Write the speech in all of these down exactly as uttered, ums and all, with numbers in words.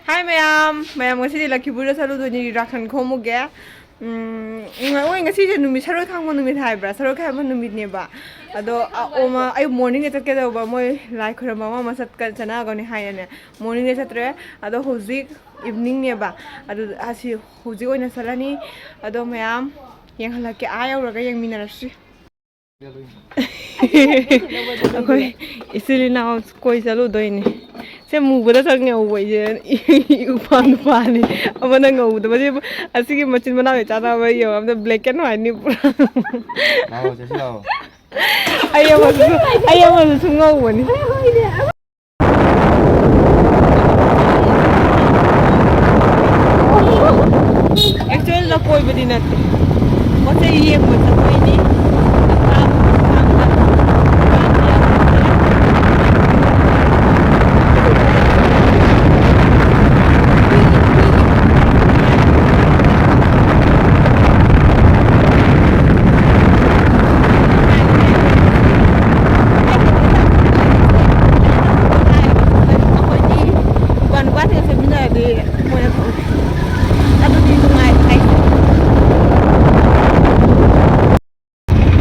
ꯍꯥꯏ ꯃꯌꯥꯝ, ꯃꯌꯥꯝ ꯉꯁꯤꯗꯤ ꯂꯛꯈꯤꯄꯨꯔꯗ ꯆꯠꯂꯨꯗꯣꯏꯅꯤ, ꯔꯥꯈꯟ ꯈꯣꯝꯃꯨꯒꯦ꯫ ꯎꯝ, ꯃꯣꯏ ꯉꯁꯤꯁꯦ ꯅꯨꯃꯤꯠ ꯁꯔꯣꯏ ꯈꯥꯡꯕ ꯅꯨꯃꯤꯠ ꯍꯥꯏꯕ꯭ꯔꯥ, ꯁꯔꯣꯏ ꯈꯥꯡꯕ ꯅꯨꯃꯤꯠꯅꯦꯕ꯫ ꯑꯗꯣ ꯑ, ꯑꯣ, ꯃ-, ꯑꯌꯨꯛ ꯃꯣꯔꯅꯤꯡꯗ ꯆꯠꯀꯦ ꯇꯧꯕ, ꯃꯣꯏ ꯂꯥꯏ ꯈꯣꯏꯔꯝꯕ ꯑꯃ ꯑꯃ ꯆꯠꯀ-, ꯆꯠꯅꯒꯅꯤ ꯍꯥꯏꯅꯅꯦ, ꯃꯣꯔꯅꯤꯡꯗ ꯆꯠꯇ꯭ꯔꯦ꯫ ꯑꯗꯣ ꯍꯧꯖꯤꯛ ꯏꯚꯅꯤꯡꯅꯦꯕ, ꯑꯗꯨ ꯑꯁꯤ ꯍꯧꯖꯤꯛ ꯑꯣꯏꯅ ꯆꯠꯂꯅꯤ꯫ ꯑꯗꯣ ꯃꯌꯥꯝ ꯌꯦꯡꯍꯜꯂꯛꯀꯦ, ꯑꯥ ꯌꯧꯔꯒ ꯌꯦꯡꯃꯤꯟꯅꯔꯁꯤ꯫ ꯑꯩꯈꯣꯏ ꯏꯆꯤꯜ ꯏꯅꯥꯎ ꯀꯣꯏ ꯆꯠꯂꯨꯗꯣꯏꯅꯤ꯫ ꯁꯦ ꯃꯨꯕꯗ ꯈꯛ ꯉꯧꯕ ꯑꯩꯁꯦ ꯏꯄꯥ ꯅꯨꯄꯥꯅꯤ꯫ ꯑꯃꯅ ꯉꯧꯕꯗ ꯃꯁꯤ, ꯑꯁꯤꯒꯤ ꯃꯆꯤꯟ ꯃꯅꯥꯎꯒꯤ ꯆꯥꯟꯅꯕ ꯌꯦꯡꯉꯣ ꯑꯝꯇ, black and white ꯅꯤ ꯄꯨꯔꯥ꯫ ꯂꯥꯛꯑꯣ, ꯆꯠꯁꯤ ꯂꯥꯛꯑꯣ꯫ ꯑꯩ ꯑꯃꯁꯨ, ꯑꯩ ꯑꯃꯁꯨ ꯁꯨꯝ ꯉꯧꯕꯅꯤ꯫ Actually ꯂꯀꯣꯏꯕꯗꯤ ꯅꯠꯇꯦ꯫ ꯄꯣꯠ ꯆꯩ ꯌꯦꯡꯕ ꯆꯠꯄꯩꯅꯤ꯫ ꯅꯨꯄꯥ ꯅꯨꯄꯥꯁꯤꯡꯒ ꯆꯠꯃꯤꯟꯅꯔꯗꯤ ꯃꯣꯏꯅ ꯊꯧꯔꯤ꯫ ꯑꯗꯨꯗꯤ ꯅꯨꯡꯉꯥꯏꯕ ꯍꯥꯏꯁꯦ꯫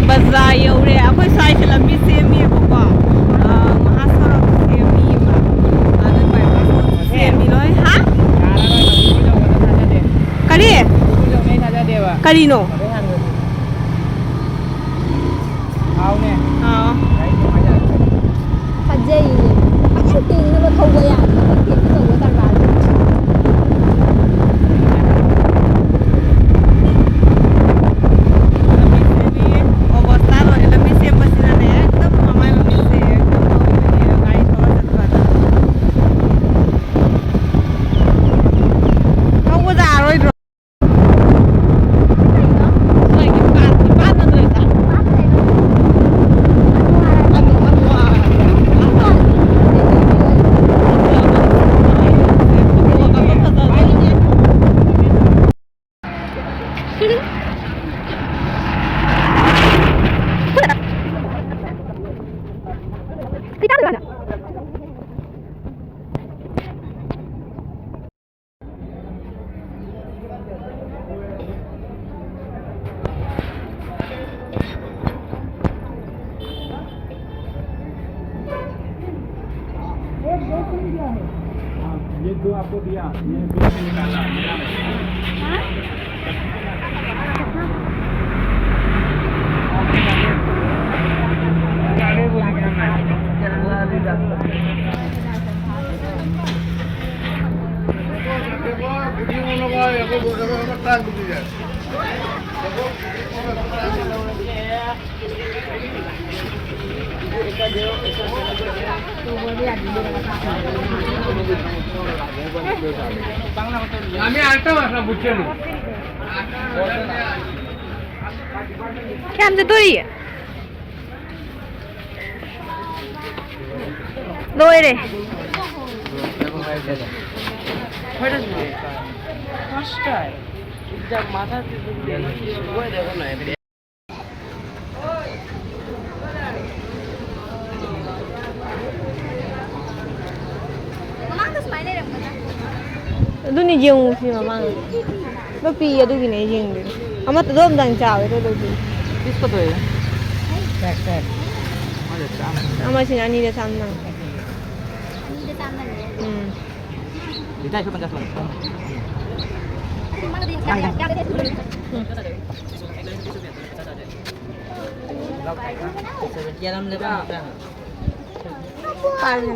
ꯕꯖꯥꯔ ꯌꯧꯔꯦ꯫ ꯑꯩꯈꯣꯏ ꯁ꯭ꯋꯥꯏꯁꯦ ꯂꯝꯕꯤ ꯁꯦꯝꯃꯤꯕꯀꯣ꯫ ꯑꯥ, ꯃꯍꯥꯁꯣꯔꯣꯛ ꯁꯦꯝꯃꯤꯕ꯫ ꯑꯗ ꯕꯥꯏꯄꯥꯁ ꯁꯦꯝꯃꯤ ꯂꯣꯏ꯫ ꯍꯥ? ꯀꯔꯤ? ꯀꯔꯤꯅꯣ? ꯊꯥꯎꯅꯦ꯫ ꯑꯥ꯫ ꯒꯥꯔꯤ ꯅꯨꯡꯉꯥꯏꯖꯔꯛꯇ꯭ꯔꯦ꯫ ꯊꯥꯖꯩꯌꯦ꯫ ꯐꯖꯅ ꯇꯦꯡꯅꯕ ꯊꯧꯕ ꯌꯥꯅꯤ꯫ ꯇꯦꯡꯅ ꯇꯧꯕ ꯀꯔꯕꯥꯔꯗꯣ꯫ ꯑꯣꯕꯁꯇꯥ ꯂꯣꯏꯔꯦ꯫ ꯂꯝꯕꯤ ꯁꯦꯝꯕꯁꯤꯅꯅꯦ, ꯑꯦꯛꯗꯝ ꯃꯃꯥꯏ ꯂꯝꯕꯤꯁꯦ ꯑꯦꯛꯗꯝ ꯇꯧꯔꯤꯕꯅꯦ, ꯒꯥꯔꯤ ꯊꯧꯔ ꯆꯠꯄꯗ꯫ ꯊꯧꯕ ꯌꯥꯔꯣꯏꯗ꯭ꯔꯣ? दो आपको दिया, ये दो में निकाला, मेरा नहीं। আমি আরেকটা মশলা বুঝছি না। ꯀꯌꯥꯝ ꯆꯠꯇꯣꯔꯤꯒꯦ? ꯂꯣꯏꯔꯦ꯫ ꯀꯣꯏꯔꯁꯨ ꯐꯥꯔꯁ ꯇꯥꯏꯝ꯫ ꯑꯦꯛꯖꯥꯝ ꯃꯥꯊꯥ ꯁꯣꯏꯗꯕ ꯅꯥꯏ꯫ ꯃꯃꯥꯡꯗ ꯁꯨꯃꯥꯏꯅ ꯂꯩꯔꯝꯒꯗ꯭ꯔꯥ? ꯑꯗꯨꯅꯤ, ꯌꯦꯡꯉꯨꯁꯤ ꯃꯃꯥꯡꯗ꯫ ꯂꯣꯏ ꯄꯤꯌꯦ, ꯑꯗꯨꯒꯤꯅꯦ ꯑꯩ ꯌꯦꯡꯗꯣꯏꯅꯦ꯫ ꯑꯃꯠꯇ ꯑꯗꯨꯝꯗꯪ ꯆꯥꯎꯋꯦ, ꯑꯗꯨꯗꯤ꯫ ꯄꯤꯁ ꯀꯗꯣ? ꯄꯦꯛ, ꯄꯦꯛ꯫ ꯑꯃꯁꯤꯅ ꯑꯅꯤꯗ ꯆꯥꯝꯃ ꯅꯪ꯫ ꯑꯅꯤꯗ ꯆꯥꯝꯃꯅꯦ꯫ ꯎꯝ꯫ ꯂꯤꯇꯔꯁꯨ ꯄꯟꯆꯥꯁ ꯂꯧꯔꯣ꯫ ꯑꯗꯨ ꯃꯥꯒꯗꯤ ꯌꯥꯝ ꯌꯥꯝ ꯌꯥꯝ ꯌꯥꯝ ꯎꯝ꯫ ꯌꯥꯔꯝꯂꯦꯕ꯫ ꯄꯥꯏꯔꯦ꯫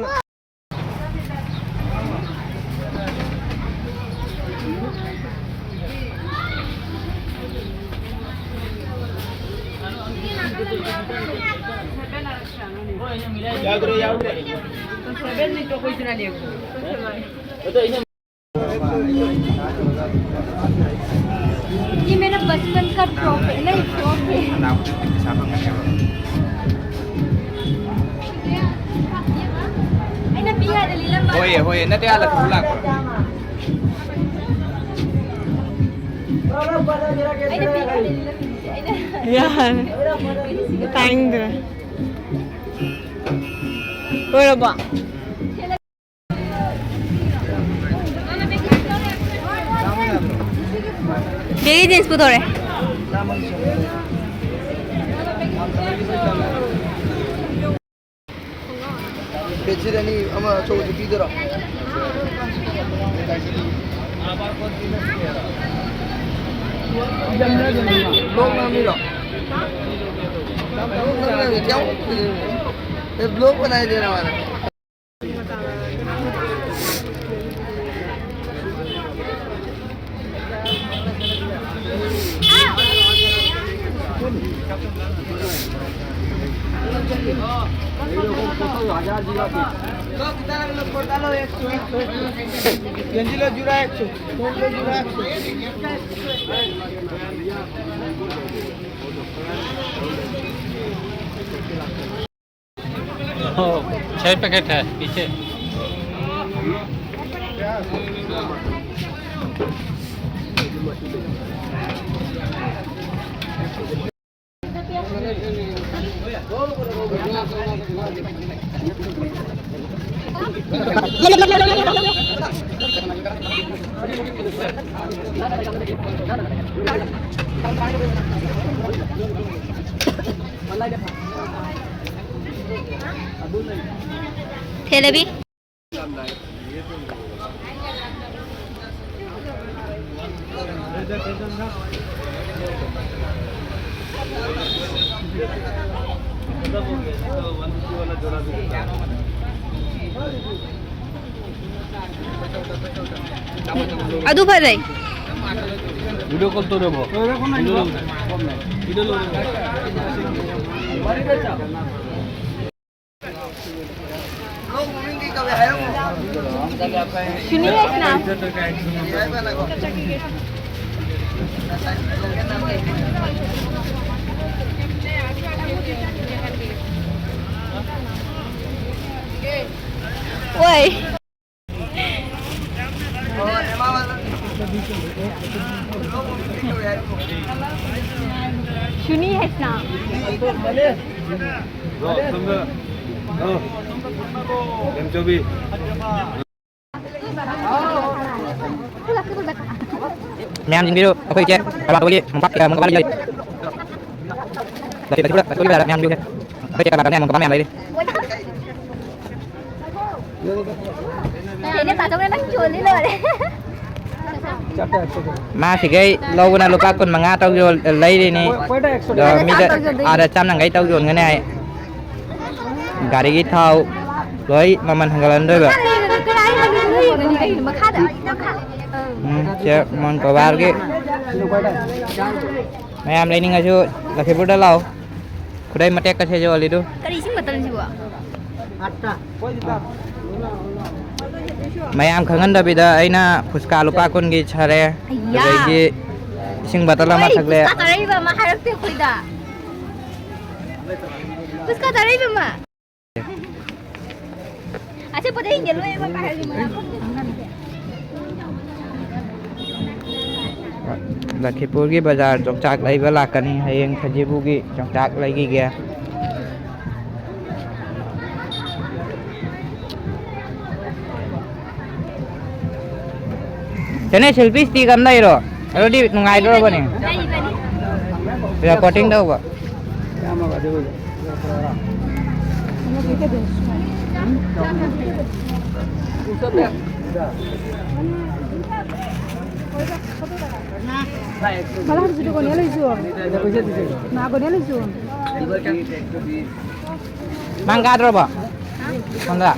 ये मेरा बचपन का फ्रॉक है, नहीं फ्रॉक है। ꯑꯩꯅ ꯄꯤꯌꯥꯗ ꯂꯤꯂꯝꯕ꯫ ꯍꯣꯏꯌꯦ, ꯍꯣꯏꯌꯦ, ꯅꯠꯇꯦ, ꯑꯥ ꯂꯛꯄ ꯂꯥꯛꯄ꯫ ꯑꯩꯅ ꯄꯤꯌꯥꯗ ꯂꯤꯂꯝꯃꯤꯁꯦ, ꯑꯩꯅ꯫ ꯌꯥꯔꯦ꯫ ꯇꯥꯅꯤꯡꯗ꯭ꯔꯦ꯫ ꯂꯣꯏꯔꯕꯣ? ꯕꯦꯒꯤ ꯖꯤꯟꯁ ꯄꯨꯊꯣꯔꯛꯑꯦ꯫ ꯕꯦꯗꯁꯤꯠ ꯑꯅꯤ, ꯑꯃ ꯑꯆꯧꯕꯗꯨꯗꯤ इधर आओ। लोग ना मिलो। लोग ना मिलो, क्या? ये ब्लॉग बनाई दे रहा हमारा। छह पैकेट है पीछे। ꯑꯗꯨ ꯐꯖꯩ꯫ ꯚꯤꯗꯤꯑꯣ ꯀꯣꯜ ꯇꯧꯔꯕꯣ? ꯚꯤꯗꯤꯑꯣ ꯂꯧꯔꯕꯣ? ꯋꯥꯏ꯫ ꯁꯨꯅꯤ ꯍꯥꯏꯁꯅꯥ꯫ ꯃꯌꯥꯝꯁꯤꯡꯕꯤꯌꯨ, ꯑꯩꯈꯣꯏ ꯏꯆꯦ ꯀꯔꯕꯥꯔ ꯇꯧꯕꯒꯤ ꯃꯣꯝꯄꯥꯛ ꯀꯌꯥ ꯃꯣꯝꯄꯥꯛ ꯂꯩ꯫ ꯂꯩ, ꯂꯩ, ꯂꯩ, ꯃꯌꯥꯝꯁꯤꯡꯕꯤꯌꯨ꯫ ꯑꯩꯈꯣꯏ ꯏꯆꯦ ꯀꯔꯕꯥꯔ ꯇꯧꯕꯒꯤ ꯃꯌꯥꯝ ꯂꯩꯔꯤ꯫ ꯀꯩꯅꯣ ꯇꯥ ꯆꯧꯅ ꯅꯪ ꯌꯣꯜꯂꯤ ꯂꯣꯏꯔꯦ꯫ ꯃꯥ ꯁꯤꯈꯩ ꯂꯧꯕꯅ ꯂꯨꯄꯥ ꯀꯨꯟ ꯃꯉꯥ ꯇꯧ ꯌꯣꯜ-, ꯂꯩꯔꯤꯅꯤ꯫ ꯑꯗꯣ ꯃꯤꯗ ꯑꯥꯗ ꯆꯥꯝ ꯌꯥꯡꯈꯩ ꯇꯧ ꯌꯣꯟꯒꯅꯤ ꯍꯥꯏ꯫ ꯒꯥꯔꯤꯒꯤ ꯊꯥꯎ ꯂꯣꯏ ꯃꯃꯜ ꯍꯦꯟꯒꯠꯍꯟꯗꯣꯏꯕ꯫ ꯃꯈꯥꯗ, ꯃꯈꯥꯗ꯫ ꯎꯝ, ꯁꯦ ꯃꯣꯟ ꯀꯣꯕꯥꯔꯒꯤ꯫ ꯃꯌꯥꯝ ꯂꯩꯅꯤꯡꯉꯁꯨ ꯂꯛꯈꯤꯄꯨꯔꯗ ꯂꯥꯛꯑꯣ꯫ ꯈꯨꯗꯩ ꯃꯇꯦꯛꯀꯁꯦ ꯌꯣꯜꯂꯤꯗꯨ꯫ ꯀꯔꯤ ꯏꯁꯤꯡ ꯕꯇꯜꯁꯤꯕꯣ? ꯃꯌꯥꯝ ꯈꯪꯍꯟꯗꯕꯤꯗ ꯑꯩꯅ ꯐꯨꯁꯀꯥ ꯂꯨꯄꯥ ꯀꯨꯟꯒꯤ ꯁꯥꯔꯦ꯫ ꯑꯌꯥ꯫ ꯑꯗꯒꯤ ꯏꯁꯤꯡ ꯕꯇꯜ ꯑꯃ ꯍꯣꯏ, ꯊꯛꯂꯦ꯫ ꯐꯨꯁꯀꯥ ꯆꯥꯔꯛꯏꯕ ꯑꯃ ꯍꯥꯏꯔꯛꯇꯦ ꯑꯩꯈꯣꯏꯗ꯫ ꯐꯨꯁꯀꯥ ꯆꯥꯔꯛꯏꯕ ꯑꯃ꯫ ꯑꯆꯦ ꯄꯣꯠ ꯍꯤꯡꯒꯦ ꯂꯣꯏ ꯑꯃ ꯄꯥꯏꯍꯜꯂꯤ ꯃꯌꯥꯝ꯫ ꯂꯈꯤꯄꯨꯔꯒꯤ ꯕꯖꯥꯔ ꯌꯣꯡꯆꯥꯛ ꯂꯩꯕ ꯂꯥꯛꯀꯅꯤ ꯍꯌꯦꯡ ꯁꯖꯤꯕꯨꯒꯤ ꯌꯣꯡꯆꯥꯛ ꯂꯩꯈꯤꯒꯦ꯫ ꯆꯦꯅꯦ, ꯁꯦꯜꯐꯤ ꯁ꯭ꯇꯤꯛ ꯑꯃ ꯂꯩꯔꯣ꯫ ꯑꯗꯨꯗꯤ ꯅꯨꯡꯉꯥꯏꯗ꯭ꯔꯣꯕꯅꯦ? ꯔꯦꯀꯣꯔꯗꯤꯡ ꯇꯧꯕ꯫ ꯅꯪ ꯀꯥꯗ꯭ꯔꯣꯕꯣ? ꯁꯣꯝꯗ꯫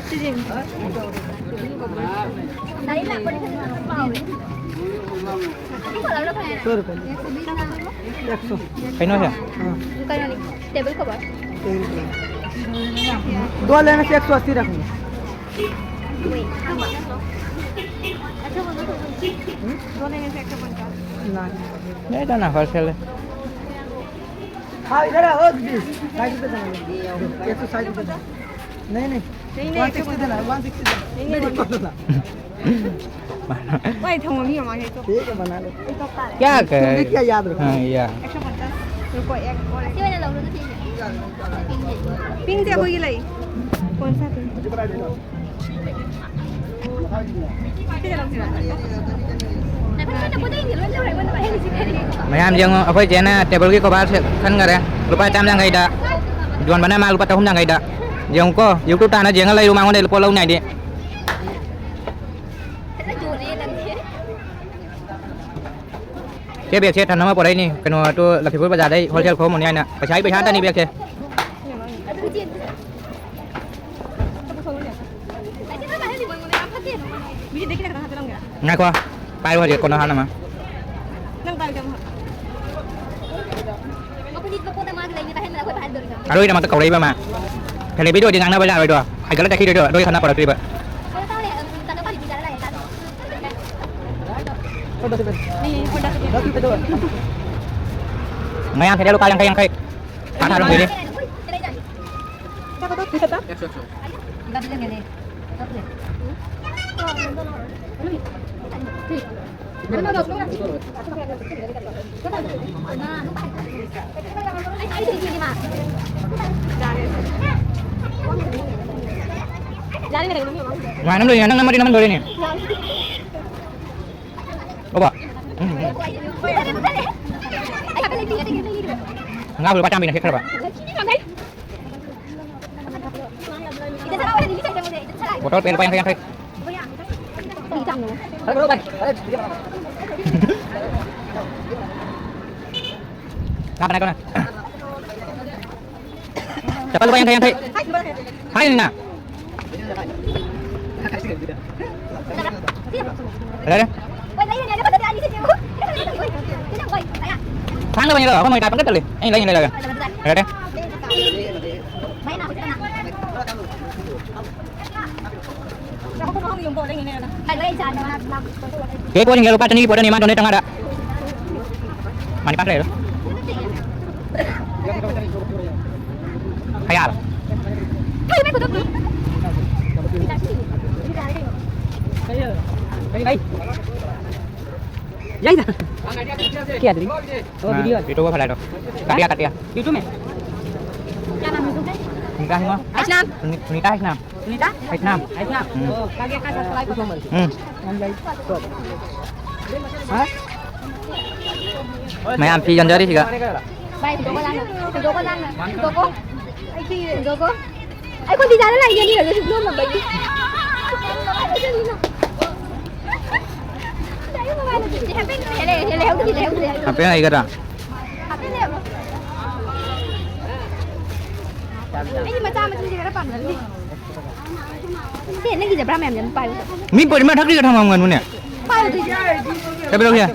ꯀꯩꯅꯣꯁꯦ? Table cover. दो लेने से एक सौ अस्सी रखूंगा। नहीं। नहीं था ना, होलसेल है। हाँ, इधर आओ दीदी, साइड पे चलो। एक सौ साइड पे चलो। नहीं, नहीं, नहीं, नहीं, वन सिक्सटी देना है, वन सिक्सटी देना। नहीं, नहीं, नहीं, नहीं। ꯋꯥꯏ ꯊꯝꯃꯣ, ꯃꯤ ꯃꯃꯥꯡꯗ ꯍꯦꯛꯇ꯫ ठीक है, बना लो। क्या कर? तुमने क्या याद रखा? हाँ, या। एक सौ पचास। रुको, एक और। ꯑꯁꯤ ꯑꯣꯏꯅ ꯂꯧꯔꯣ ꯑꯗꯨꯗꯤ꯫ ꯄꯤꯡꯁꯦ ꯑꯩꯈꯣꯏꯒꯤ ꯂꯩ꯫ ꯀꯣꯟ ꯁꯥ ꯄꯤꯡ꯫ ꯃꯌꯥꯝ ꯌꯦꯡꯉꯣ, ꯑꯩꯈꯣꯏ ꯆꯦꯅ ꯇꯦꯕꯜꯒꯤ ꯀꯣꯚꯔꯁꯦ ꯈꯟꯈꯔꯦ, ꯂꯨꯄꯥ ꯆꯥꯝ ꯌꯥꯡꯈꯩꯗ꯫ ꯌꯣꯟꯕꯅ ꯃꯥ ꯂꯨꯄꯥ ꯆꯍꯨꯝ ꯌꯥꯡꯈꯩꯗ꯫ ꯌꯦꯡꯉꯨꯀꯣ, ꯌꯨꯇꯨꯕ ꯇꯥꯅ ꯌꯦꯡꯉ ꯂꯩꯔꯨ, ꯃꯉꯣꯟꯗ ꯄꯣꯠ ꯂꯧꯅꯤ ꯍꯥꯏꯗꯤ꯫ ꯁꯦ ꯕꯦꯒꯁꯦ ꯊꯝꯅꯕ ꯄꯣꯔꯛꯏꯅꯤ, ꯀꯩꯅꯣ, ꯇꯨ ꯂꯛꯈꯤꯄꯨꯔ ꯕꯖꯥꯔꯗꯩ ꯍꯣꯜꯁꯦꯜ ꯈꯣꯝꯃꯨꯅꯤ ꯍꯥꯏꯅ꯫ ꯄꯩꯁꯥꯒꯤ ꯄꯩꯁꯥ ꯉꯥꯛꯇꯅꯤ ꯕꯦꯒꯁꯦ꯫ ꯉꯥꯏꯈꯣ, ꯄꯥꯏꯌꯨ ꯍꯧꯖꯤꯛ, ꯀꯣꯟꯅ ꯍꯥꯞꯅꯕ꯫ ꯑꯔꯣꯏꯗꯃꯛꯇ ꯀꯧꯔꯛꯏꯕ ꯑꯃ꯫ ꯐꯦꯂꯦꯕꯤꯗ ꯑꯣꯏꯗꯤ ꯉꯥꯡꯅꯕ ꯌꯥꯔꯣꯏꯗꯣ, ꯍꯥꯏꯒꯠꯂ ꯆꯠꯈꯤꯗꯣꯏꯗꯣ, ꯑꯗꯨꯒꯤ ꯈꯟꯅ ꯄꯨꯔꯛꯇ꯭ꯔꯤꯕ꯫ ꯃꯌꯥꯡ ꯁꯤꯗ ꯂꯨꯄꯥ ꯌꯥꯡꯈꯩ ꯌꯥꯡꯈꯩ꯫ ꯊꯥ ꯊꯥ ꯂꯣꯏꯔꯦ꯫ ꯅꯨꯡꯉꯥꯏꯅ ꯂꯣꯏꯅ ꯅꯪ ꯅꯝꯃꯗꯤ ꯅꯝꯃ ꯂꯣꯏꯔꯦꯅꯦ꯫ ꯑꯣꯕ꯫ ꯎꯝ, ꯎꯝ꯫ ꯉꯥ ꯂꯨꯄꯥ ꯆꯥꯝꯃꯒꯤꯅ ꯍꯦꯛꯈ꯭ꯔꯕ꯫ ꯕꯣꯇꯜ ꯄꯦꯟ ꯂꯨꯄꯥ ꯌꯥꯡꯈꯩ ꯌꯥꯡꯈꯩ꯫ ꯉꯥ ꯀꯅꯥ ꯀꯅꯥ? ꯆꯄꯜ ꯂꯨꯄꯥ ꯌꯥꯡꯈꯩ ꯌꯥꯡꯈꯩ꯫ ꯍꯥꯏꯅꯤꯅ꯫ ꯂꯩꯔꯦ꯫ ꯊꯥꯡꯗꯕꯅꯤꯗꯣ, ꯑꯩꯈꯣꯏ ꯃꯣꯏ ꯀꯥꯏ ꯄꯪꯆꯠ ꯆꯠꯂꯤ꯫ ꯑꯩꯅ ꯂꯩꯅꯤ ꯂꯩꯔꯒ꯫ ꯂꯩꯔꯦ꯫ ꯆꯦ ꯄꯣꯠꯁꯤꯡꯁꯦ ꯂꯨꯄꯥ ꯆꯅꯤꯒꯤ ꯄꯣꯠ ꯑꯅꯤ, ꯃꯥ ꯗꯣꯅꯦꯠ ꯆꯥꯝꯃꯉꯥꯗ꯫ ꯃꯅꯤ ꯄꯥꯛ ꯂꯩꯔꯣ꯫ ꯈꯌꯥꯔ꯫ ꯌꯥꯏꯗ꯫ ꯀꯌꯥꯗꯅꯤ? ꯑꯣ, ꯚꯤꯗꯤꯑꯣ꯫ YouTube ꯐꯂꯥꯏꯗꯣ꯫ ꯀꯥꯇꯤꯌꯥ, ꯀꯥꯇꯤꯌꯥ꯫ YouTube में? क्या नाम है इसका? सुनीता है ना? आइसनाम। सुनी-, सुनीता है ना? सुनीता? आइसनाम। आइसनाम। हम्म। ओ, क्या क्या का सब्सक्राइब करो। हम्म। हाँ? ꯃꯌꯥꯝ ꯐꯤ ꯌꯣꯟꯖꯔꯤꯁꯤꯒ꯫ ꯚꯥꯏ, ꯐꯣꯇꯣꯒ ꯂꯥꯡꯅ, ꯐꯣꯇꯣꯒ ꯂꯥꯡꯅ, ꯐꯣꯇꯣꯒ꯫ ꯑꯩꯈꯣꯏ ꯐꯤ ꯌꯣꯟꯖꯔ ꯂꯥꯛꯏꯅꯦ, ꯑꯅꯤꯈꯛꯇꯁꯨ ꯂꯣꯟ ꯉꯝꯕꯒꯤ꯫ ꯍꯥꯄꯦꯟ ꯂꯩꯒꯗ꯭ꯔꯥ? ꯍꯥꯄꯦꯟ ꯂꯩꯕ꯭ꯔꯣ? ꯑꯩꯗꯤ ꯃꯆꯥ ꯃꯆꯨꯁꯦ ꯈꯔ ꯄꯥꯝꯖꯕꯅꯦ꯫ ꯁꯦ, ꯅꯪꯒꯤ ꯖꯕ꯭ꯔꯥ ꯃꯌꯥꯝꯁꯦ ꯑꯗꯨꯝ ꯄꯥꯏꯌꯨ꯫ ꯃꯤ ꯄꯣꯔꯤꯃꯥ ꯊꯛꯇ꯭ꯔꯤꯒ ꯊꯝꯃꯝꯒꯅꯨꯅꯦ꯫ ꯄꯥꯏꯌꯨ ꯑꯗꯨꯏꯗꯤ꯫ ꯀꯩꯗꯧꯔꯒꯦ?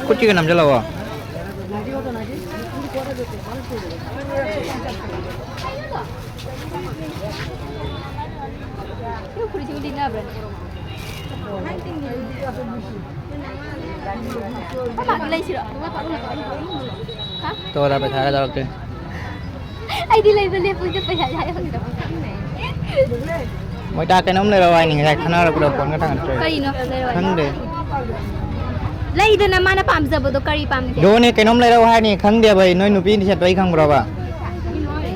ꯈꯨꯠꯀꯤꯒ ꯅꯝꯁꯤꯜꯂꯛꯑꯣ꯫ ꯁꯤ ꯐꯨꯔꯤꯠꯁꯤꯕꯨ ꯂꯤꯠꯅꯕ꯭ꯔꯅꯦ? ꯑꯩꯈꯣꯏ ꯃꯥꯒꯤ ꯂꯩꯁꯤꯔꯣ? ꯍꯥ? ꯇꯣꯂꯥ ꯄꯩꯁꯥꯒ ꯂꯧꯔꯛꯇꯣꯏꯅꯤ꯫ ꯑꯩꯗꯤ ꯂꯩꯕ ꯂꯦꯞꯄꯨꯁꯦ ꯄꯩꯁꯥ ꯌꯥꯏ ꯍꯪꯗꯕ ꯈꯪꯗꯦ꯫ ꯃꯣꯏꯗ ꯀꯩꯅꯣꯝ ꯂꯩꯔꯛꯑꯣ ꯍꯥꯏꯅꯤ ꯉꯁꯥꯏ ꯈꯟꯅꯔꯛꯄꯗ ꯐꯣꯟꯒ ꯊꯥꯡꯒꯠꯇ꯭ꯔꯦ꯫ ꯀꯔꯤꯅꯣ ꯂꯩꯔꯛꯑꯣ ꯍꯥꯏꯅꯤ? ꯈꯪꯗꯦ꯫ ꯂꯩꯗꯅ ꯃꯥꯅ ꯄꯥꯝꯖꯕꯗꯣ ꯀꯔꯤ ꯄꯥꯝꯒꯦ? ꯗꯣꯅꯦ ꯀꯩꯅꯣꯝ ꯂꯩꯔꯛꯑꯣ ꯍꯥꯏꯅꯤ ꯈꯪꯗꯦꯕ ꯑꯩ ꯅꯣꯏ ꯅꯨꯄꯤꯅ ꯁꯦꯠꯄ ꯑꯩ ꯈꯪꯕ꯭ꯔꯣꯕ?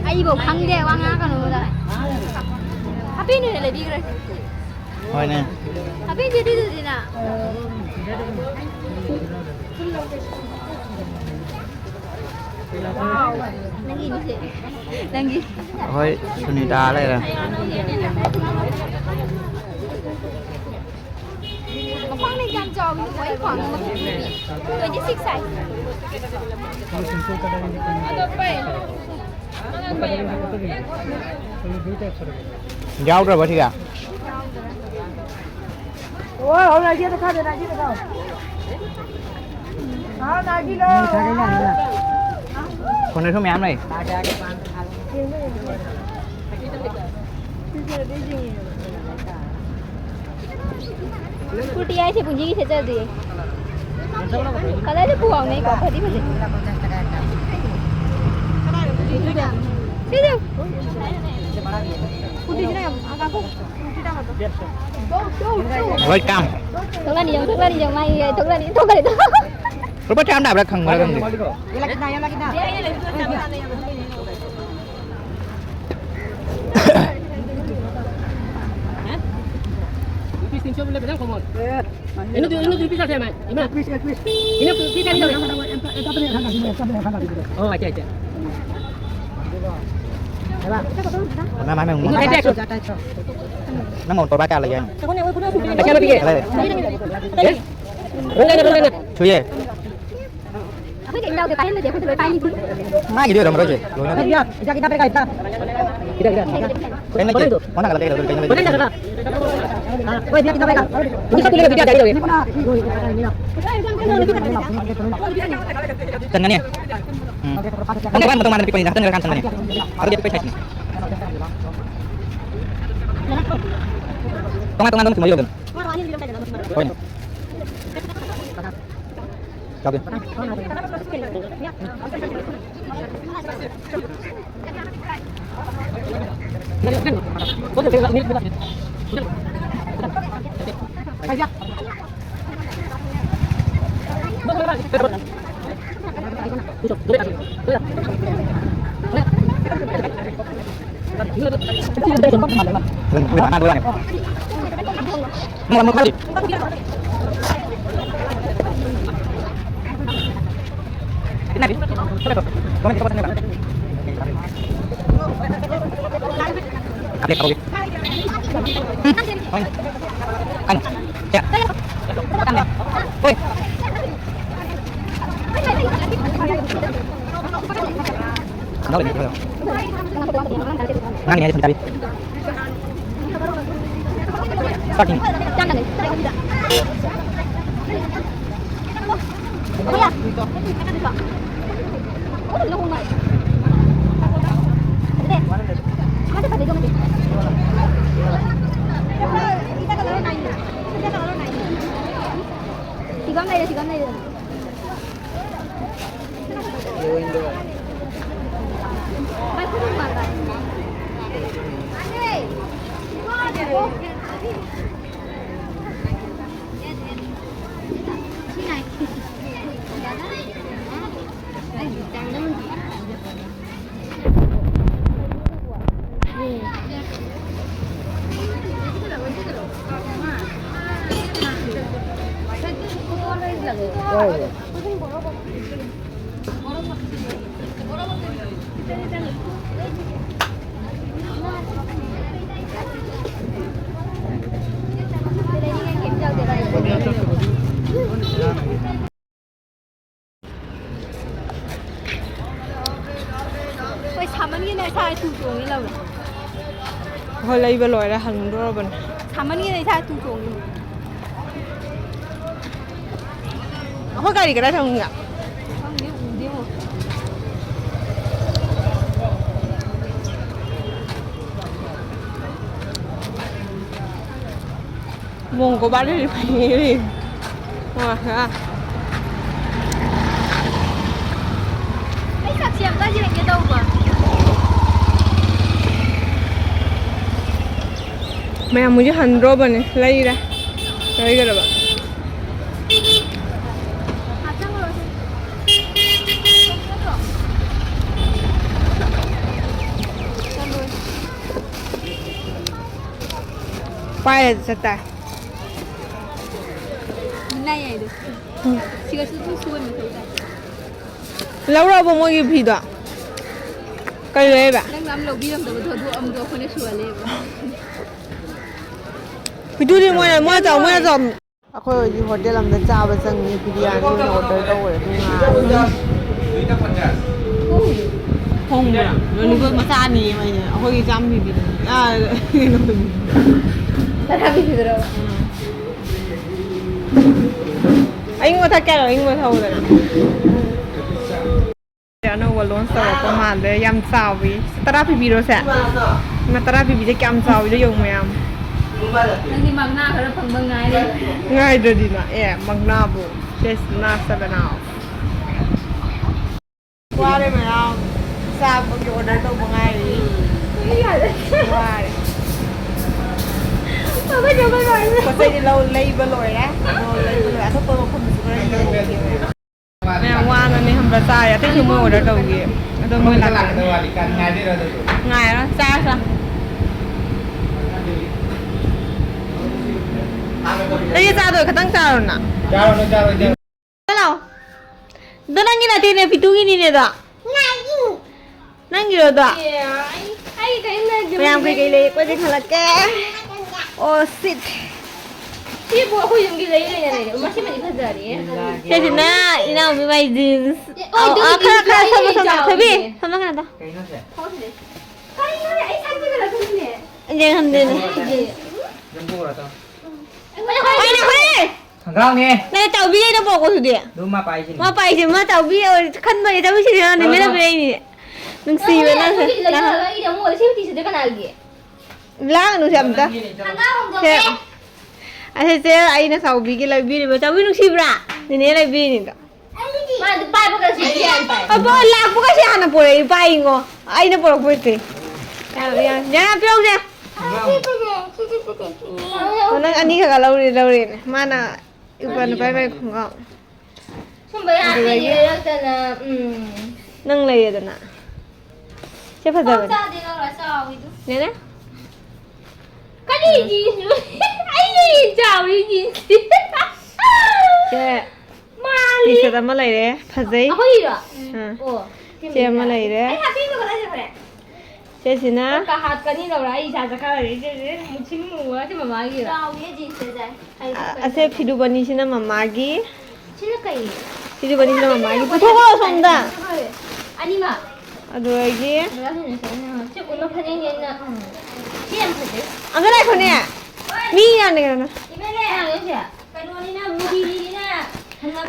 ꯑꯩꯕꯧ ꯈꯪꯗꯦ ꯋꯥ ꯉꯥꯡꯉꯛꯀꯅꯨꯗ꯫ ꯍꯥꯄꯦꯟ ꯑꯣꯏꯅ ꯂꯩꯕꯤꯈ꯭ꯔꯦ꯫ ꯍꯣꯏꯅꯦ꯫ ꯍꯥꯄꯦꯟ ꯁꯦꯠꯂꯤꯗꯨꯗꯤꯅ꯫ ꯅꯪꯒꯤꯅꯤꯁꯦ꯫ ꯅꯪꯒꯤ꯫ ꯑꯩꯈꯣꯏ ꯁꯨꯅꯤꯇꯥ ꯂꯩꯔꯦ꯫ ꯃꯈ꯭ꯋꯥꯡꯅ ꯌꯥꯝ ꯆꯥꯎꯋꯤ, ꯑꯩ ꯈ꯭ꯋꯥꯡꯅ ꯃꯈꯨꯠ ꯄꯤꯛꯏ꯫ Twenty six size꯫ ꯌꯥꯎꯗ꯭ꯔꯕ ꯁꯤꯒ? ꯑꯣ, ꯍꯧꯔꯛꯑꯒꯦ, ꯑꯗ ꯈꯥꯗꯦ, ꯅꯥꯏꯒꯤꯗ ꯈꯥꯎ꯫ ꯍꯥꯎ, ꯅꯥꯏꯒꯤꯗꯣ꯫ ꯐꯣꯟꯗꯁꯨ ꯃꯌꯥꯝ ꯂꯩ꯫ ꯀꯨꯔꯇꯤ ꯍꯥꯏꯁꯦ ꯄꯨꯟꯁꯤꯒꯤ ꯁꯦꯠꯆꯗ꯭ꯔꯤꯌꯦ꯫ ꯀꯂꯔꯁꯦ ꯄꯨꯍꯥꯎꯅꯦ ꯑꯩꯀꯣ, ꯐꯗꯤ ꯐꯖꯩ꯫ ꯁꯤꯗꯤ ꯀꯨꯔꯇꯤꯁꯤꯅ ꯌꯥꯝ, ꯑ, ꯉꯥꯏꯈꯣ꯫ Welcome. ꯊꯣꯛꯂꯛꯑꯅꯤ ꯌꯦꯡꯉꯨ, ꯊꯣꯛꯂꯛꯑꯅꯤ ꯌꯦꯡꯉꯨ, ꯃꯥ ꯊꯣꯛꯂꯛꯑꯅꯤ, ꯊꯣꯛꯂꯛꯑꯅꯤ꯫ ꯂꯨꯄꯥ ꯀꯌꯥꯝ ꯇꯥꯕ꯭ꯔꯥ ꯈꯪꯕ꯭ꯔꯥ ꯈꯪꯗꯦ꯫ Rupees তিনশো বুলে বেজান কমন। এনে দুই, এনে দুই পিস আছে আমার। ইমা। এক পিস, এক পিস। এনে দুই পিস আনি দাও। ও, আচ্ছা, আচ্ছা। ꯅꯪ ꯃꯉꯣꯟ ꯇꯧꯔ ꯀꯌꯥ ꯂꯩꯒꯦ ꯍꯥꯏꯅꯣ? ꯂꯩ꯫ ꯁꯨꯏꯌꯦ꯫ ꯑꯩꯈꯣꯏ ꯀꯩꯝ ꯌꯥꯎꯗꯦ, ꯄꯥꯏꯍꯟꯗꯗꯤ ꯑꯩꯈꯣꯏꯗ ꯂꯣꯏ ꯄꯥꯏꯅꯤ꯫ ꯃꯥꯒꯤꯗꯤ ꯑꯣꯏꯔꯝꯃꯔꯣꯏꯁꯦ, ꯂꯣꯏꯅ꯫ ꯏꯗꯥ, ꯏꯗꯥ, ꯄꯦꯒꯥ, ꯏꯗꯥ꯫ ꯏꯗꯥ, ꯏꯗꯥ, ꯏꯗꯥ꯫ ꯀꯩꯝ ꯅꯠꯇꯦ꯫ ꯑꯣꯟꯅ ꯀꯩꯅꯣ ꯂꯩ꯫ ꯆꯟꯒꯅꯤ꯫ ꯎꯝ꯫ ꯅꯪ ꯀꯃꯥꯏꯅ ꯃꯇꯧ ꯃꯥꯟꯗꯅ ꯄꯤꯛꯄꯅꯤꯗ? ꯉꯥꯛꯇꯪ ꯂꯩꯔꯀꯥꯟꯗ ꯆꯟꯒꯅꯤ꯫ ꯑꯗꯨꯗꯤ ꯑꯄꯤꯛꯄ size ꯅꯤ꯫ ꯇꯣꯉꯥꯟ ꯇꯣꯉꯥꯟꯕ ꯑꯃ ꯊꯝꯃ ꯌꯣꯟꯗꯣꯏꯅꯤ꯫ ꯍꯣꯏꯅꯦ꯫ ꯌꯥꯎꯗꯦ꯫ ꯁꯤꯒꯝ ꯂꯩꯔꯦ, ꯁꯤꯒꯝ ꯂꯩꯔꯦ꯫ ꯍꯣꯏ, ꯂꯩꯕ ꯂꯣꯏꯔꯦ, ꯍꯟꯗꯣꯔꯕꯅꯦ꯫ ꯁꯥꯃꯟꯒꯤꯗ ꯏꯁꯥ ꯇꯨ ꯆꯣꯡꯉꯤ꯫ ꯑꯩꯈꯣꯏ ꯒꯥꯔꯤ ꯀꯗꯥꯏ ꯊꯝꯒꯦ? ꯈꯪꯗꯦ, ꯎꯗꯦꯉꯣ꯫ ꯃꯣꯡꯒꯣ ꯕꯥꯔꯗꯦꯗꯤ ꯐꯩꯌꯦ꯫ ꯋꯥ, ꯋꯥ꯫ ꯑꯩ ꯁꯛꯁꯦ ꯑꯝꯇ ꯌꯦꯡꯒꯦ ꯇꯧꯕ꯫ ꯃꯌꯥꯝ ꯍꯧꯖꯤꯛ ꯍꯟꯗ꯭ꯔꯣꯕꯅꯦ, ꯂꯩꯔꯦ꯫ ꯂꯩꯒꯗꯕ꯫ ꯄꯥꯏꯔꯗꯤ ꯆꯠꯇꯥꯏ꯫ ꯂꯩꯔꯕꯣ ꯃꯣꯏꯒꯤ ꯐꯤꯗꯣ? ꯀꯩ ꯂꯩꯕ? ꯅꯪꯅ ꯑꯃ ꯂꯧꯕꯤꯔꯝꯗꯕꯗꯣ ꯑꯗꯨ ꯑꯃꯗꯣ ꯑꯩꯈꯣꯏꯅ ꯁꯨꯍꯜꯂꯦꯕ꯫ ꯄꯤꯇꯨꯗꯤ ꯃꯣꯏꯅ, ꯃꯣꯏꯅ ꯆꯥꯎ, ꯃꯣꯏꯅ ꯆꯥꯎ꯫ ꯑꯩꯈꯣꯏ ꯍꯧꯖꯤꯛ ꯍꯣꯇꯦꯜ ꯑꯃꯗ ꯆꯥꯕ ꯆꯪꯉꯤ, ꯕꯤꯔꯌꯥꯅꯤ ꯑꯣꯏꯅ ꯑꯣꯔꯗꯔ ꯇꯧꯔꯦ, ꯑꯗꯨ ꯉꯥꯏꯔꯦ꯫ ꯍꯣꯡꯕ꯭ꯔꯥ? ꯂꯣꯂꯤꯄꯣꯞ ꯃꯆꯥ ꯑꯅꯤ ꯑꯃ ꯑꯩꯅ, ꯑꯩꯈꯣꯏꯒꯤ ꯆꯥꯝ ꯄꯤꯕꯤꯗꯨꯅꯤ꯫ ꯑꯥ, ꯀꯩꯅꯣꯗꯨꯅꯤ꯫ ꯇꯔꯥ ꯄꯤꯕꯤꯗꯨꯔꯣ? ꯎꯝ꯫ ꯑꯌꯤꯡꯕ ꯊꯛꯀꯦ ꯍꯥꯏꯔꯣ? ꯑꯌꯤꯡꯕ ꯊꯛꯎꯗꯅ꯫ ꯑꯅꯧꯕ ꯂꯣꯟꯁ ꯇꯧꯔꯛꯄ ꯃꯥꯜꯂꯦ꯫ ꯌꯥꯝ ꯆꯥꯎꯋꯤ꯫ ꯇꯔꯥ ꯄꯤꯕꯤꯔꯣꯁꯦ꯫ ꯏꯃꯥ, ꯇꯔꯥ ꯄꯤꯕꯤꯁꯦ ꯀꯌꯥꯝ ꯆꯥꯎꯋꯤꯗꯣ ꯌꯦꯡꯉꯨ ꯃꯌꯥꯝ꯫ ꯅꯪꯗꯤ ꯃꯪꯅꯥ ꯈꯔ ꯐꯪꯕ ꯉꯥꯏꯔꯦ꯫ ꯉꯥꯏꯗ꯭ꯔꯗꯤꯅ꯫ ꯑꯦ, ꯃꯪꯅꯥꯕꯨ꯫ ꯁꯦꯁ, ꯅꯥ ꯁꯕꯦꯟ ꯑꯥꯎ꯫ ꯋꯥꯔꯦ ꯃꯌꯥꯝ꯫ ꯆꯥꯕꯒꯤ ꯑꯣꯔꯗꯔ ꯇꯧꯕ ꯉꯥꯏꯔꯤ꯫ ꯋꯥꯔꯦ꯫ ꯄꯣꯠ ꯆꯩꯗꯤ ꯂꯧ-, ꯂꯩꯕ ꯂꯣꯏꯔꯦ꯫ ꯑꯗꯣ ꯂꯩꯕ ꯂꯣꯏꯔꯦ꯫ ꯑꯇꯣꯞꯄ ꯃꯐꯝꯗꯁꯨ ꯈꯔ ꯌꯦꯡꯉꯨꯒꯦ꯫ ꯃꯌꯥꯝ ꯋꯥꯅꯅꯦ ꯈꯪꯕ꯭ꯔꯥ ꯆꯥꯔꯦ꯫ ꯑꯇꯩꯁꯨ ꯃꯣꯏ ꯑꯣꯔꯗꯔ ꯇꯧꯈꯤ꯫ ꯑꯗꯣ ꯃꯣꯏ ꯂꯥꯛꯀꯅꯤ꯫ ꯉꯥꯏꯔꯣ, ꯆꯥꯔꯁꯤ ꯂꯥꯎ꯫ ꯑꯩ ꯆꯥꯗꯣꯏ ꯈꯇꯪ ꯆꯥꯔꯣꯅ꯫ ꯆꯥꯔꯣ, ꯅꯪ ꯆꯥꯔꯣ, ꯆꯥꯔꯣ꯫ ꯆꯠꯂꯣ꯫ ꯑꯗꯣ ꯅꯪꯒꯤ ꯅꯠꯇꯦꯅꯦ, ꯄꯤꯇꯨꯒꯤꯅꯤꯅꯦ ꯑꯗꯣ꯫ ꯅꯪꯒꯤꯔꯣ ꯑꯗꯣ? ꯑꯦ, ꯑꯩ, ꯑꯩ ꯀꯔꯤꯝ ꯂꯩꯇꯦ꯫ ꯃꯌꯥꯝ ꯀꯩꯀꯩ ꯂꯩ? ꯀꯣꯏ ꯆꯠꯈꯠꯂꯛꯀꯦ꯫ ꯑꯣ, ꯁꯤꯠ꯫ ꯁꯤꯕꯨ ꯑꯩꯈꯣꯏ ꯌꯨꯝꯒꯤ ꯂꯩ ꯂꯩꯅ ꯂꯩꯔꯦ꯫ ꯃꯁꯤꯃꯗꯤ ꯐꯖꯔꯦ꯫ ꯁꯤꯁꯤꯅ ꯏꯅꯥꯎꯄꯤ ꯃꯥꯏ ꯖꯤꯟꯁ꯫ ꯑꯦ, ꯑꯣ, ꯑꯗꯨꯒꯤ ꯑ, ꯈꯔ, ꯖꯤꯟꯁ ꯈꯔ ꯂꯩ ꯁꯣꯝꯗ, ꯁꯣꯝꯗ, ꯆꯥꯎꯋꯦ꯫ ꯊꯣꯏꯕꯤ, ꯁꯣꯝꯗ ꯀꯩꯅꯣ ꯇꯧ꯫ ꯀꯩꯅꯣꯁꯦ? ꯀꯔꯤꯅꯣꯅꯦ? ꯑꯩ ꯁꯝꯁꯦ ꯀꯩꯅꯣ ꯇꯧꯔꯤꯅꯦ꯫ ꯌꯦꯡꯍꯟꯗꯦꯅꯦ꯫ ꯌꯦꯡꯕꯤꯌꯨꯔꯣ, ꯇꯥꯃꯣ? ꯑꯩꯅ ꯍꯣꯔꯦꯟ! ꯈꯪꯒ꯭ꯔꯥꯎꯅꯦ꯫ ꯅꯪ ꯆꯥꯎꯕꯤ ꯑꯩꯅ ꯄꯣꯛꯄꯗꯨꯗꯤ? ꯑꯗꯨ ꯃꯥ ꯄꯥꯏꯁꯤꯅꯤ꯫ ꯃꯥ ꯄꯥꯏꯁꯦ, ꯃꯥ ꯆꯥꯎꯕꯤ ꯑꯣꯏ-, ꯈꯟꯕꯒꯤ ꯆꯥꯎꯕꯤ ꯁꯤꯅꯤ, ꯅꯪ ꯅꯨꯃꯤꯠ ꯑꯃ ꯑꯩꯅꯦ꯫ ꯅꯨꯡꯁꯤꯕ ꯅꯪ꯫ ꯑꯩꯈꯣꯏꯒꯤ ꯂꯩꯖꯔꯒ ꯑꯩꯅ ꯑꯃꯨꯛ ꯑꯣꯏꯔ ꯁꯤ ꯐꯤꯁꯤꯗ ꯀꯅꯥꯒꯤ? ꯂꯥꯡꯅꯨ ꯁꯤ ꯑꯝꯇ꯫ ꯁꯪꯒꯥ ꯍꯣꯡꯗꯣꯛꯀꯦ꯫ ꯁꯦ꯫ ꯑꯁꯤꯁꯦ ꯑꯩꯅ ꯆꯥꯎꯕꯤꯒꯤ ꯂꯩꯕꯤꯔꯤꯕ꯫ ꯆꯥꯎꯕꯤ ꯅꯨꯡꯁꯤꯕ꯭ꯔꯥ? ꯅꯦꯅꯦ ꯂꯩꯕꯤꯔꯤꯅꯤꯗꯣ꯫ ꯃꯥ ꯑꯗꯨ ꯄꯥꯏꯕꯒ ꯁꯤ ꯌꯥꯏ ꯄꯥꯏ꯫ ꯑꯕꯣ, ꯂꯥꯛꯄꯒ ꯁꯤ ꯍꯥꯟꯅ ꯄꯣꯔꯛꯏ, ꯄꯥꯏꯉꯣ꯫ ꯑꯩꯅ ꯄꯣꯔꯛꯄ ꯅꯠꯇꯦ꯫ ꯌꯥ, ꯌꯥ, ꯌꯥ, ꯄꯤꯔꯛꯎꯁꯦ꯫ ꯑꯣ, ꯅꯪ ꯑꯅꯤ ꯈꯛ ꯂꯧꯔꯦ, ꯂꯧꯔꯦꯅꯦ꯫ ꯃꯥꯅ ꯏꯄꯥ ꯅꯨꯄꯥ ꯏꯃꯥꯒꯤ ꯈꯣꯡꯒ꯭ꯔꯥꯎ꯫ ꯁꯨꯝꯕ ꯌꯥꯝ ꯑꯗꯨꯗꯒꯤ ꯂꯩꯔꯛꯇꯅ, ꯎꯝ꯫ ꯅꯪ ꯂꯩꯔꯦꯗꯅ꯫ ꯁꯤ ꯐꯖꯕꯅꯦ꯫ ꯄꯥꯝ ꯆꯥꯗꯦ ꯅꯪꯅ ꯆꯥꯎꯋꯤꯗꯨ꯫ ꯅꯦꯅꯦ? ꯀꯔꯤꯒꯤ? ꯑꯩ ꯆꯥꯎꯔꯤꯒꯤ꯫ ꯁꯦ꯫ ꯃꯥꯜꯂꯤ꯫ T-shirt ꯑꯃ ꯂꯩꯔꯦ, ꯐꯖꯩ꯫ ꯑꯩꯈꯣꯏꯒꯤꯔꯣ? ꯑꯥ꯫ ꯑꯣ꯫ ꯁꯤ ꯑꯃ ꯂꯩꯔꯦ꯫ ꯑꯩ ꯍꯥꯞꯄꯤꯕ ꯀꯗꯥꯏ ꯆꯠꯈ꯭ꯔꯦ? ꯁꯤꯁꯤꯅ ꯀꯥ ꯍꯥꯠꯀꯅꯤ ꯂꯧꯔ ꯑꯩ ꯏꯁꯥ ꯆꯠꯈ꯭ꯔ ꯂꯩꯔꯦ꯫ ꯁꯤꯁꯦ ꯃꯨꯁꯤꯟ ꯃꯨꯕ ꯁꯤ ꯃꯃꯥꯒꯤꯔꯣ? ꯆꯥꯎꯋꯤ ꯖꯤꯟꯁꯁꯦ꯫ ꯑ-, ꯑꯁꯦ ꯐꯤꯗꯨꯕꯅꯤꯁꯤꯅ ꯃꯃꯥꯒꯤ꯫ ꯁꯤꯅ ꯀꯩ? ꯐꯤꯗꯨꯕꯅꯤꯁꯤꯅ ꯃꯃꯥꯒꯤ꯫ ꯄꯨꯊꯣꯛꯑꯣ ꯁꯣꯝꯗ꯫ ꯑꯅꯤꯃꯛ꯫ ꯑꯗꯨꯗꯒꯤ ꯁꯤ ꯎꯅ ꯐꯅꯦꯛꯅꯦꯅ, ꯎꯝ꯫ ꯁꯤ ꯌꯥꯝ ꯐꯖꯩ꯫ ꯑꯝꯇ ꯂꯥꯛꯈꯣꯅꯦ꯫ ꯃꯤ ꯌꯥꯝꯅ ꯀꯩꯅꯣ꯫ ꯏꯃꯦꯂꯦ! ꯀꯅꯥꯅꯣ ꯁꯤꯁꯦ? ꯀꯩꯅꯣꯅꯤꯅ, ꯃꯨꯗꯤꯅꯤꯅ꯫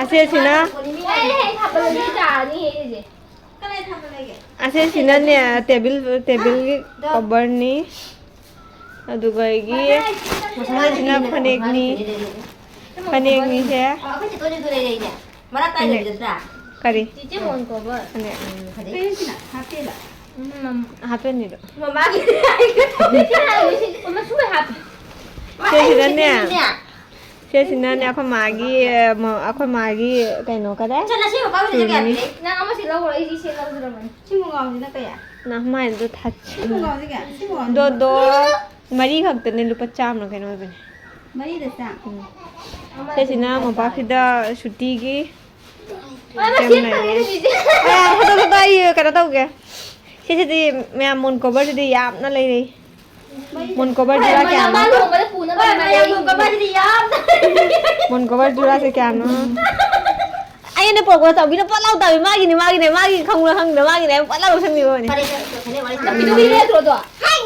ꯑꯁꯦꯁꯤꯅ꯫ ꯑꯩ ꯍꯦꯛ ꯍꯥꯞꯄꯗꯗꯤ ꯇꯥꯔꯅꯤ ꯁꯤꯁꯦ꯫ ꯑꯁꯤꯁꯤꯅꯅꯦ, table, tableꯒꯤ coverꯅꯤ꯫ ꯑꯗꯨꯒ ꯑꯩꯒꯤ ꯃꯁꯥꯁꯤꯅ ꯐꯅꯦꯛꯅꯤ꯫ ꯐꯅꯦꯛꯅꯤꯁꯦ꯫ ꯑꯩꯈꯣꯏ ꯆꯦꯇꯣꯟꯁꯨ ꯂꯩꯔꯛꯏꯅꯦ꯫ ꯃꯔꯥ ꯇꯥꯏꯗꯕꯤꯗ ꯅꯠꯇ꯭ꯔꯥ? ꯀꯔꯤ? ꯆꯤꯆꯦ ꯃꯣꯟ cover꯫ ꯐꯅꯦꯛ꯫ ꯎꯝ, ꯐꯅꯦꯛ꯫ ꯀꯩꯅꯣꯁꯤꯅ ꯍꯥꯞꯄꯦꯕ꯫ ꯎꯝ, ꯃꯝ-, ꯍꯥꯞꯄꯦꯟꯅꯤꯗꯣ꯫ ꯃꯃꯥꯒꯤ꯫ ꯁꯤꯁꯤꯅꯅꯦ꯫ ꯁꯤꯁꯤꯅꯅꯦ, ꯑꯩꯈꯣꯏ ꯃꯥꯒꯤ, ꯑꯩꯈꯣꯏ ꯃꯥꯒꯤ ꯀꯩꯅꯣ ꯀꯗꯥꯏ? ꯆꯠꯂꯁꯤ, ꯃꯄꯥ ꯍꯣꯏꯗ ꯆꯠꯀꯦ ꯍꯥꯏꯕꯅꯦ꯫ ꯅꯪ ꯑꯃꯁꯤ ꯂꯧꯈ꯭ꯔꯣ, ꯑꯩꯁꯤ ꯁꯦꯠ ꯂꯧꯖꯔꯝꯕꯅꯤ꯫ ꯁꯤ ꯃꯨꯒꯥꯎꯁꯤꯅ ꯀꯌꯥ? ꯅꯃꯥꯏꯗꯣ ꯊꯥ-, ꯁꯤ ꯃꯨꯒꯥꯎꯁꯤ ꯀꯌꯥ? ꯁꯤ ꯃꯨꯒꯥꯎꯁꯤ꯫ ꯗꯣꯗꯣ ꯃꯔꯤ ꯈꯛꯇꯅꯦ, ꯂꯨꯄꯥ ꯆꯥꯝꯃ ꯀꯩꯅꯣ ꯑꯣꯏꯕꯅꯦ꯫ ꯃꯔꯤꯗ ꯆꯥꯝꯃ? ꯎꯝ꯫ ꯁꯤꯁꯤꯅ ꯃꯣꯝꯄꯥꯛꯐꯤꯗꯛ ꯁꯨꯇꯤꯒꯤ꯫ ꯑ, ꯃꯁꯤ ꯐꯪꯉꯦ ꯁꯤꯁꯦ꯫ ꯑ, ꯐꯣꯇꯣ, ꯐꯣꯇꯣ ꯑꯩ ꯀꯩꯅꯣ ꯇꯧꯒꯦ꯫ ꯁꯤꯁꯤꯗꯤ ꯃꯌꯥꯝ ꯃꯣꯟ coverꯁꯤꯗꯤ ꯌꯥꯝꯅ ꯂꯩꯔꯦ꯫ ꯃꯣꯟ cover ꯖꯨꯔꯥ ꯀꯌꯥꯅꯣ? ꯃꯥ ꯂꯨꯍꯣꯡꯕꯗ ꯄꯨꯅꯕ ꯍꯣꯏ, ꯃꯌꯥꯝ ꯃꯣꯟ coverꯁꯤꯗꯤ ꯌꯥꯝꯅ ꯂꯩꯔꯦ꯫ ꯃꯣꯟ cover ꯖꯨꯔꯥꯁꯦ ꯀꯌꯥꯅꯣ? ꯑꯩꯅ ꯄꯣꯔꯛꯄꯗ ꯆꯥꯎꯕꯤꯅ ꯄꯣꯠ ꯂꯥꯎ ꯇꯥꯕꯤ꯫ ꯃꯥꯒꯤꯅꯦ, ꯃꯥꯒꯤꯅꯦ, ꯃꯥꯒꯤ ꯈꯪꯕ꯭ꯔꯥ ꯈꯪꯗꯕ꯭ꯔꯥ, ꯃꯥꯒꯤꯅꯦ ꯍꯥꯏꯕ ꯄꯣꯠ ꯂꯥꯎ ꯂꯧꯁꯟꯕꯤꯕ ꯋꯥꯅꯤ꯫ ꯐꯔꯦ, ꯐꯔꯦ, ꯐꯔꯦ, ꯐꯔꯦ, ꯐꯔꯦ꯫ ꯅꯨꯄꯤꯗꯨꯒꯤ ꯅꯠꯇ꯭ꯔꯣ ꯑꯗꯣ?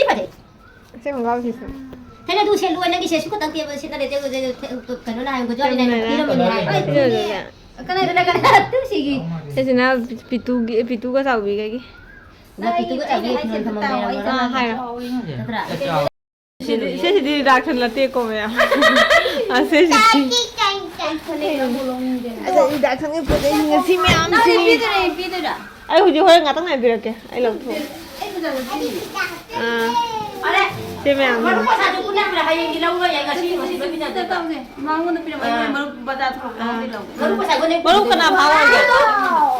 ꯁꯤ ꯐꯖꯩ꯫ ꯑꯁꯦꯡꯕ ꯂꯥꯎꯁꯤꯁꯨ꯫ ꯊꯦꯡꯅ ꯑꯗꯨ ꯁꯦꯠꯂꯨ, ꯅꯪꯒꯤ ꯁꯦꯠꯁꯨ ꯈꯛꯇꯪ ꯇꯦꯕ ꯁꯦꯠꯅ ꯂꯩꯇꯦ, ꯀꯩꯅꯣꯅ ꯍꯥꯏ, ꯒꯨꯖꯔꯥꯠꯅ ꯍꯥꯏ, ꯆꯞ ꯃꯥꯟꯅꯔꯦ꯫ ꯄꯤꯔꯝꯕꯅꯤ ꯍꯥꯏ꯫ ꯍꯣꯏ, ꯁꯤꯗꯤ꯫ ꯀꯅꯥꯗꯅ ꯀꯅꯥ? ꯁꯤꯒꯤ꯫ ꯁꯤꯁꯤꯅ ꯄꯤꯇꯨꯒꯤ, ꯄꯤꯇꯨꯒ ꯆꯥꯎꯕꯤꯒꯒꯤ꯫ ꯅꯪ ꯄꯤꯇꯨꯒ ꯆꯥꯎꯕꯤ ꯐꯤꯔꯣꯜ ꯊꯝꯐꯝ ꯂꯩꯔꯝꯃꯔꯣꯏ꯫ ꯑꯥ, ꯍꯥꯏꯔꯣ꯫ ꯅꯠꯇ꯭ꯔꯥ? ꯁꯤꯗꯤ, ꯁꯤꯁꯤꯗꯤ ꯗꯥꯛꯁꯟ ꯅꯠꯇꯦꯀꯣ, ꯃꯌꯥꯝ꯫ ꯑꯥ, ꯁꯤꯁꯤꯗꯤ꯫ ꯑꯗ ꯗꯥꯛꯁꯟꯒꯤ ꯄꯣꯠ ꯆꯩꯁꯤꯡ ꯉꯁꯤ ꯃꯌꯥꯝꯁꯤ꯫ ꯄꯤꯗꯣꯏꯔꯥ? ꯑꯩ ꯍꯧꯖꯤꯛ ꯍꯣꯔꯦꯟ ꯉꯥꯛꯇꯪ ꯉꯥꯏꯕꯤꯔꯛꯀꯦ꯫ ꯑꯩ ꯂꯧꯊꯣꯛ꯫ ꯑꯩ ꯐꯖꯅ ꯄꯤꯔꯤ꯫ ꯑꯥ꯫ ꯐꯔꯦ꯫ ꯁꯤ ꯃꯌꯥꯝꯁꯤ꯫ ꯃꯔꯨꯞ ꯄꯩꯁꯥꯗꯨ ꯄꯨꯟꯅ ꯄꯨꯟꯅ ꯍꯌꯦꯡꯗꯤ ꯂꯧꯔꯣꯏ, ꯑꯩ ꯉꯁꯤ ꯃꯁꯤ ꯂꯣꯏ ꯄꯤꯅꯗꯣꯏꯕ꯫ ꯇꯧꯁꯦ꯫ ꯃꯉꯣꯟꯗ ꯄꯤꯔꯝꯃꯣ, ꯑꯥ꯫ ꯃꯔꯨꯞ ꯕꯖꯥꯔ ꯊꯣꯛꯂꯛꯄ ꯑꯥ꯫ ꯂꯧꯒꯦ ꯂꯧꯒꯦ꯫ ꯃꯔꯨꯞ ꯄꯩꯁꯥꯗꯨꯅꯦ ꯃꯔꯨꯞ ꯀꯅꯥ ꯐꯥꯎꯔꯒꯦ?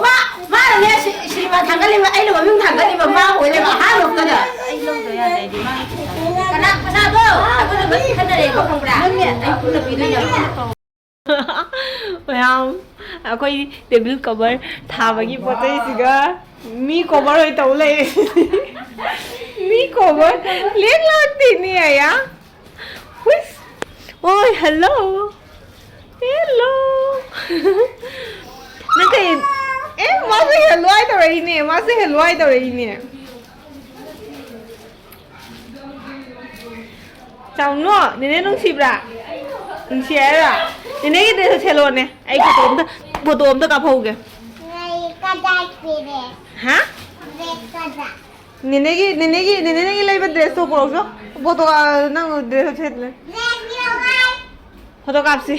ꯃꯥ, ꯃꯥꯅꯅꯦ ꯁꯤ-, ꯁꯤꯅꯦꯃꯥ ꯊꯥꯡꯒꯠꯂꯤꯕ, ꯑꯩꯅ ꯃꯃꯤꯡ ꯊꯥꯡꯒꯠꯂꯤꯕ ꯃꯥ ꯑꯣꯏ ꯂꯩꯕ ꯑꯍꯥꯟꯕ ꯃꯛꯇꯗ꯫ ꯑꯩ ꯂꯧꯗ ꯌꯥꯗꯦ ꯑꯩꯗꯤ, ꯃꯥꯒꯤ ꯄꯩꯁꯥ꯫ ꯀꯅꯥ ꯄꯩꯁꯥꯗꯣ? ꯑꯩꯈꯣꯏꯅ ꯂꯣꯏ ꯈꯟꯅꯔꯦꯕ, ꯈꯪꯕ꯭ꯔꯥ? ꯅꯪꯅꯦ꯫ ꯑꯩ ꯄꯨꯟꯅ ꯄꯤꯗꯣꯏꯅꯦꯕ꯫ ꯃꯌꯥꯝ, ꯑꯩꯈꯣꯏ ꯇꯦꯕꯜ ꯀꯣꯚꯔ ꯊꯥꯕꯒꯤ ꯄꯣꯠ ꯆꯩꯁꯤꯒ ꯃꯤ ꯀꯣꯚꯔ ꯑꯣꯏ ꯇꯧ ꯂꯩꯔꯦ꯫ ꯃꯤ ꯀꯣꯚꯔ ꯂꯦꯛ ꯂꯥꯛꯇꯦꯅꯦ, ꯑꯌꯥ꯫ ꯍꯨꯏꯁ꯫ ꯑꯣꯏ, ꯍꯜꯂꯣ꯫ ꯍꯦꯜꯂꯣ꯫ ꯅꯪ ꯀꯩ, ꯑꯦ, ꯃꯥꯁꯨ ꯍꯦꯜꯂꯣ ꯍꯥꯏ ꯇꯧꯔꯛꯏꯅꯦ, ꯃꯥꯁꯨ ꯍꯦꯜꯂꯣ ꯍꯥꯏ ꯇꯧꯔꯛꯏꯅꯦ꯫ ꯆꯥꯎꯅꯣ, ꯅꯦꯅꯦ ꯅꯨꯡꯁꯤꯕ꯭ꯔꯥ? ꯅꯨꯡꯁꯤ ꯍꯥꯏꯔꯣ? ꯅꯦꯅꯦꯒꯤ ꯗ꯭ꯔꯦꯁꯇꯣ ꯁꯦꯠꯂꯛꯑꯣꯅꯦ꯫ ꯑꯩ ꯐꯣꯇꯣ ꯑꯝꯇ, ꯐꯣꯇꯣ ꯑꯝꯇ ꯀꯥꯞꯍꯧꯒꯦ꯫ ꯍꯥ? ꯅꯦꯅꯦꯒꯤ, ꯅꯦꯅꯦꯒꯤ, ꯅꯦꯅꯦꯒꯤ ꯂꯩꯕ ꯗ꯭ꯔꯦꯁꯇꯣ ꯄꯨꯔꯛꯎꯆꯣ꯫ ꯐꯣꯇꯣ, ꯑ, ꯅꯪ ꯗ꯭ꯔꯦꯁꯇꯣ ꯁꯦꯠꯂꯦ꯫ ꯐꯣꯇꯣ ꯀꯥꯞꯁꯤ꯫